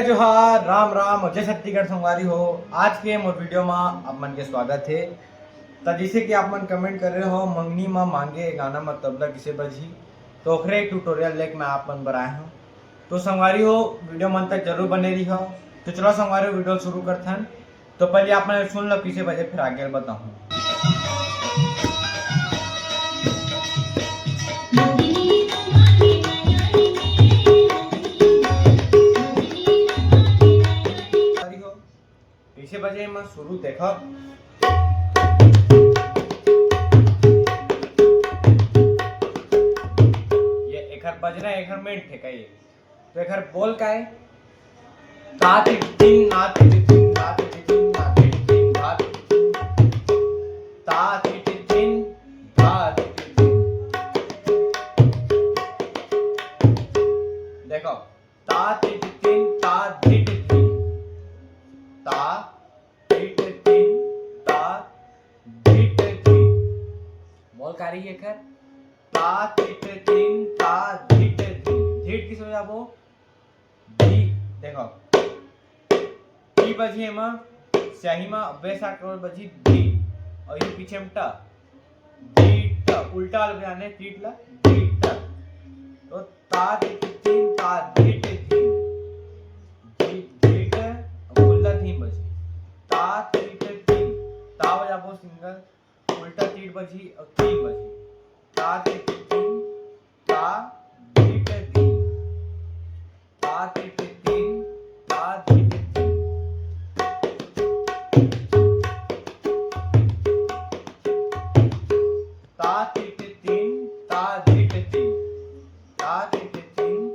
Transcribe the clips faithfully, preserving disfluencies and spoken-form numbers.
जोहार, राम राम और जय छत्तीसगढ़ संगवारी हो। आज के मोर वीडियो मा आप मन के स्वागत हे। त जैसे कि आप मन कमेंट करे हो, मंगनी मा मांगे गाना मा तबला किसे बजही, तो ओखरे ट्यूटोरियल लेके मैं आप मन बर आए हूँ। तो संगवारी हो, वीडियो मन तक जरूर बने रही हो। तो चलो संगवारी हो, वीडियो शुरू करथन। तो पहले आप मन सुन लो किसे बजे, फिर आगे बताहूँ। संगवारी हो, कइसे बजे एमा शुरू देखा। ये एखर बजना, एखर मेन ठेका ये। तो एखर बोल का है? ता ती ती तीन, ना ती ती तीन, ता ती ती तीन, ना ती ती तीन, ता ती ती तीन, ता ती ती तीन, ता ती ती तीन। देखो, ता ती ती तीन, ता धी ती तीन, ता धी ती तीन, ता धी ती तीन। बोल का रही है एखर? ता ती ती तीन, ता धी ती तीन। धी किस हो जाबो? धी। देखो, धी बजी एमा, स्याही मा बेसा करोड़ बजी धी, और ये पीछे में टा। धी टा, उल्टा वाला बजाने, तीट ला, धी टा। तो ता ती ती तीन, ता धी ती तीन। धी, धी टा, अब उल्टा तीन बजी। ता ती ती तीन, ता बजाबो सिंगल, उल्टा तीट बजी और तीन बजी। ता ती ती तीन, ता धी ती तीन। ता ती ती तीन, ता धी ती तीन। ता ती ती तीन, ता धी ती तीन। ता ती ती तीन,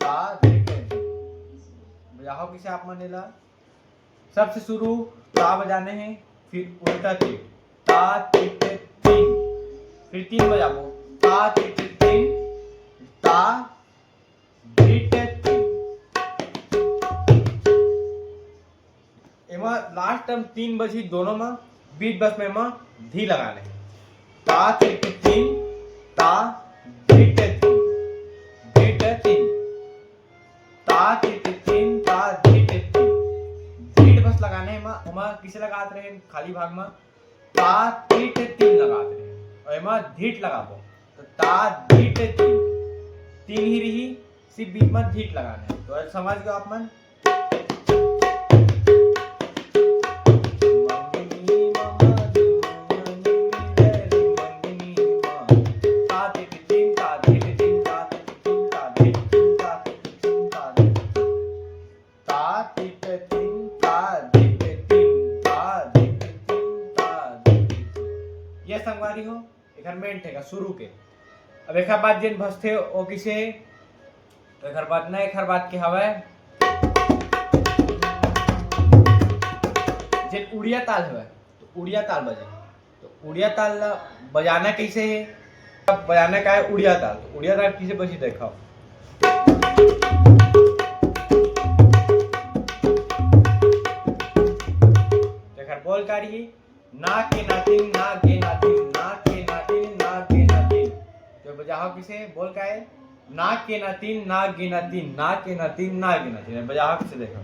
ता धी ती तीन। बजाओ किसे आप मन एला? सबसे शुरू ता बजाने हैं, फिर उल्टा तीट, ता ती ती तीन, फिर तीन बजाबो, ता ती ती तीन, ता धी ती तीन। एमा लास्ट टाइम तीन बजी दोनों मा, बीच बस में एमा धी लगाने। ता ती ती तीन, ता धी ती तीन, धी ती तीन। ता ती ती तीन, ता धी ती तीन। धी बस लगाने मा, ओमा किसे लगात रहे खाली भाग मा? ता ती ती तीन लगात रहे। और एमा धी लगाबो। तो ता धी ती तीन। तीन ही रही, सिर्फ बीच मा धी लगाने। तो आज समझ गए आप मन? ये संगवारी हो, एखर मेन ठेका शुरू के। अब एखर बाद जेन भसथे, ओ किसे हे? तो एखर बाद ना, एखर बाद के हवय, जेन उड़िया ताल हवय, तो उड़िया ताल बजे। तो उड़िया ताल ला बजाना कइसे हे? अब बजाना का हे? उड़िया ताल। तो उड़िया ताल किसे बजी, देखो। तो एखर बोल का रही? ना के ना तीन, ना गे ना तीन, ना के ना तीन, ना गे ना तीन। तो बजाओ किसे, बोल का हे? ना के ना तीन, ना गे ना तीन, ना के ना तीन, ना गे ना तीन। बजाओ किसे, देखो।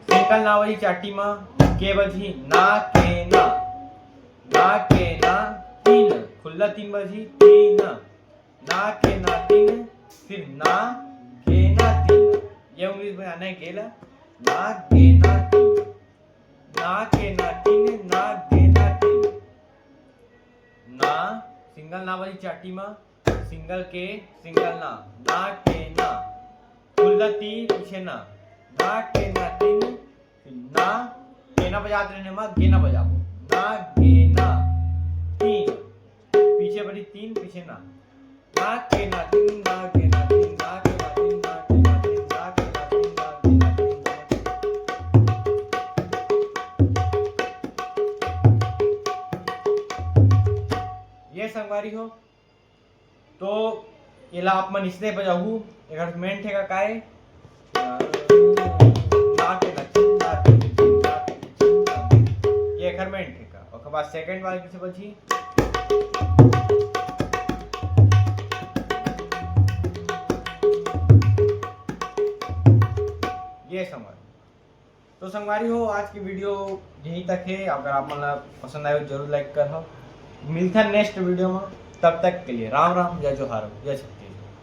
सिंगल ना वाली चाटी मा के बजी, ना के ना, ना के ना तीन, खुल्ला तीन बजी, तीन, ना के ना तीन, फिर ना गे ना तीन। ये उंगली बजाना हे, गेला, ना गे ना तीन। ना के ना तीन, ना गे ना तीन। ना, सिंगल ना वाली चाटी मा, सिंगल के, सिंगल ना, ना के ना, खुल्ला ती, पीछे ना, ना के ना तीन, फिर ना, के ना बजात रहने मा, गे ना बजाबो, ना गे ना तीन, पीछे बड़ी तीन, पीछे ना। ना के ना तीन, ना के ना तीन, ना के ना तीन, ना के ना तीन, ना के ना तीन, ना के ना तीन, ना के ना तीन। ये संगवारी हो, तो एला आप मन इसने बजाहू, एकर मेन ठेका का हे? ना के ना तीन, ना के ना तीन, ना के ना तीन, ना के ना तीन। ये एकर मेन ठेका। ओकर बाद सेकंड वाला किसे बजी? ये सब। तो संगवारी हो, आज की वीडियो यहीं तक है। अगर आप मन ला पसंद आए हो, जरूर लाइक कर हो। मिलता है नेक्स्ट वीडियो में, तब तक के लिए राम राम, जय जोहार, जय छत्तीसगढ़।